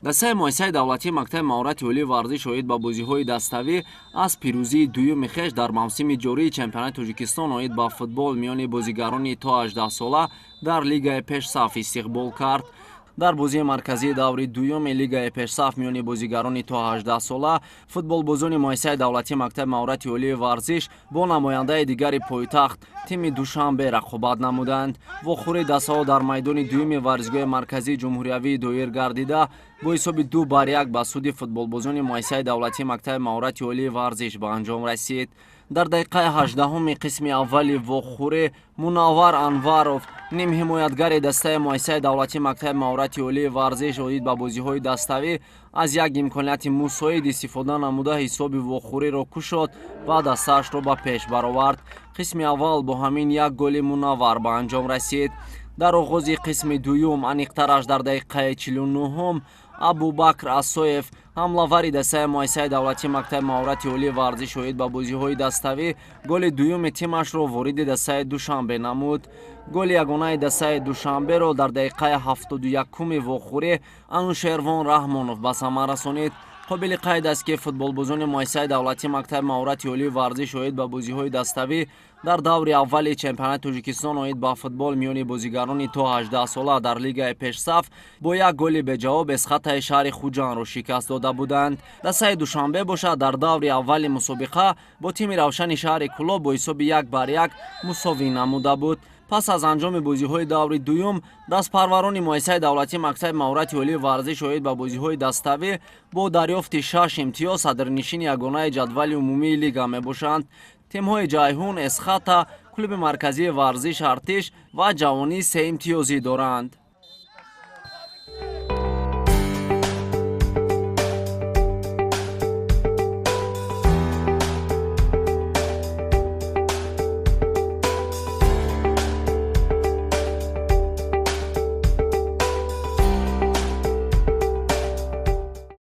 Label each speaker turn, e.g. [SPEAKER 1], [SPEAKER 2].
[SPEAKER 1] Дастаи муассисаи давлатии мактаби маҳорати олии варзиш оид ба бозиҳои даставӣ аз пирӯзии дуюми хеш дар мавсими ҷории чемпионати Тоҷикистон оид ба футбол миёни бозигарони то 18 сола дар лигаи пешсаф истиқбол кард. Дар бозии марказии даври дуюми лигаи пешсаф миёни бозигарони то 18 сола футболбозони муассисаи давлатии мактаби маҳорати олии варзиш бо намояндаи дигари пойтахт, тими Душанбе, рақобат намуданд. Вохӯрии дастаҳо дар майдони дуюми варзишгоҳи марказии ҷумҳуриявӣ доир гардида, бо ҳисоби 2-1 ба суди футболбозони муассисаи давлатии мактаби маҳорати олии варзиш ба анҷом расид. Дар дақиқаи 18-уми қисми аввали вохӯрӣ Мунаввар Анваров, нимҳимоятгари дастаи муассисаи давлатии мактаби маҳорати олии варзиш оид ба бозиҳои даставӣ, аз як имконияти мусоид истифода намуда, ҳисоби вохӯриро кушод ва дастаашро ба пеш баровард. Қисми аввал бо ҳамин як голи Мунаввар ба анҷом расид. Дар оғози қисми дуюм, аниқтараш дар дақиқаи 49-ум, Абубакр Асоев, ҳамлавари дастаи муассисаи давлатии мактаби маҳорати олии варзиш оид ба бозиҳои даставӣ, голи дуюми тимашро вориди дастаи Душанбе намуд. Голи ягонаи дастаи Душанберо дар дақиқаи 71-уми вохӯрӣ Анушервон Раҳмонов ба самар расонид. Қобили қайд аст, ки футболбозони муассисаи давлатии мактаби маҳорати олии варзиш оид ба бозиҳои даставӣ дар даври аввали чемпионати Тоҷикистон оид ба футбол миёни бозигарони то 18 сола дар лигаи пешсаф бо як голи беҷавоб Эсхатаи шаҳри Хуҷандро шикаст дода буданд. Дастаи Душанбе бошад, дар даври аввали мусобиқа бо тими Равшани шаҳри Кӯлоб бо ҳисоби 1-1 мусовӣ намуда буд. Пас аз анҷоми бозиҳои даври дуюм дастпарварони муассисаи давлатии мактаби маҳорати олии варзиш оид ба бозиҳои даставӣ бо дарёфти шаш имтиёз садрнишини ягонаи ҷадвали умумии лига мебошанд. Тимҳои Ҷайҳун, Эсхата, клуби марказии варзиш Артиш ва Ҷавонӣ се имтиёзӣ доранд.